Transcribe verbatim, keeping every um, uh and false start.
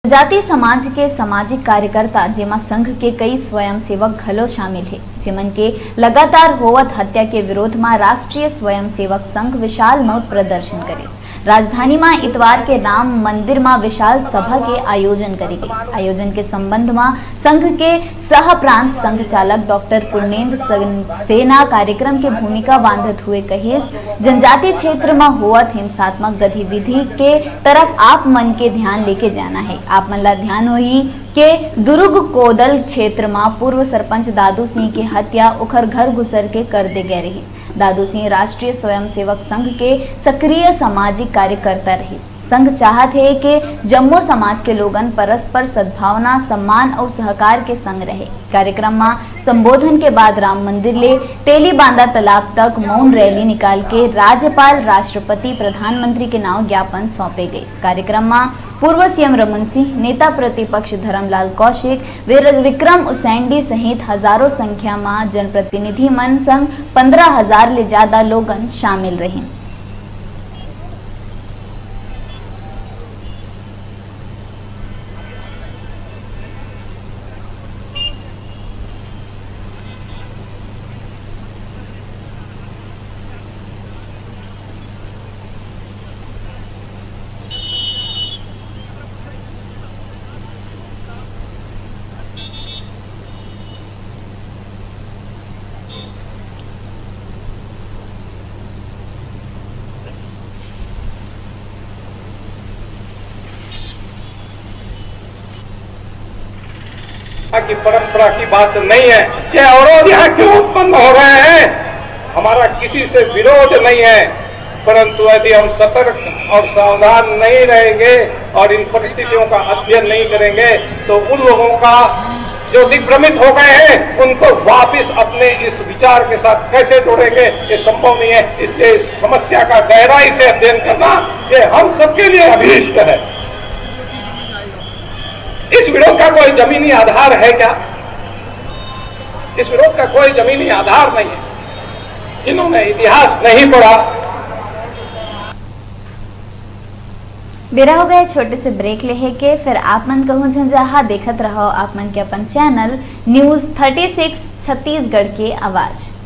जाति समाज के सामाजिक कार्यकर्ता, जेमा संघ के कई स्वयंसेवक घलो शामिल हे, जेमन के लगातार होवत हत्या के विरोध म राष्ट्रीय स्वयंसेवक संघ विशाल मौत प्रदर्शन करिस। राजधानी म इतवार के राम मंदिर म विशाल सभा के आयोजन करे गइस। आयोजन के संबंध म संघ के सह प्रांत संघ चालक डॉक्टर पूर्णेंद्र सक्सेना कार्यक्रम के भूमिका बांधत हुए कहिस, जनजाति क्षेत्र म होवत हिंसात्मक गतिविधि के तरफ आप मन के ध्यान लेके जाना हे। आप मन ला ध्यान होही के दुर्ग कोदल क्षेत्र म पूर्व सरपंच दादू सिंह के हत्या ओखर घर घुसर के कर दे गए रहिस। दादू सिंह राष्ट्रीय स्वयंसेवक संघ के सक्रिय सामाजिक कार्यकर्ता रहिस। संघ चाहत हे के जम्मो समाज के लोगन परस्पर सद्भावना, सम्मान अउ सहकार के संग रहे। कार्यक्रम म संबोधन के बाद राम मंदिर ले तेलीबांदा तालाब तक मौन रैली निकाल के राज्यपाल, राष्ट्रपति, प्रधानमंत्री के नाव ज्ञापन सौंपे गइस। कार्यक्रम म पूर्व सीएम रमन सिंह, नेता प्रतिपक्ष धरमलाल कौशिक, वीर-, विक्रम उसेंडी सहित हजारों संख्या म जनप्रतिनिधि मन संग पंद्रह हजार ले ज्यादा लोगन शामिल रहिन। की परंपरा की बात नहीं है। ये अवरोध यहाँ क्यों उत्पन्न हो रहे हैं? हमारा किसी से विरोध नहीं है, परंतु यदि हम सतर्क और सावधान नहीं रहेंगे और इन परिस्थितियों का अध्ययन नहीं करेंगे, तो उन लोगों का जो दिग्भ्रमित हो गए हैं, उनको वापस अपने इस विचार के साथ कैसे जोड़ेंगे, ये संभव नहीं है। इसलिए इस समस्या का गहराई से अध्ययन करना, ये हम सबके लिए अभीष्ट है। इस विरोध का कोई जमीनी आधार है क्या? इस विरोध का कोई जमीनी आधार नहीं है। जिन्होंने इतिहास नहीं पढ़ा। बेरा हो गए छोटे से ब्रेक लेहे के, फिर आप मन कहूँ झंझाहा देखत रहो आप मन के अपन channel news thirty six Chhattisgarh के आवाज़।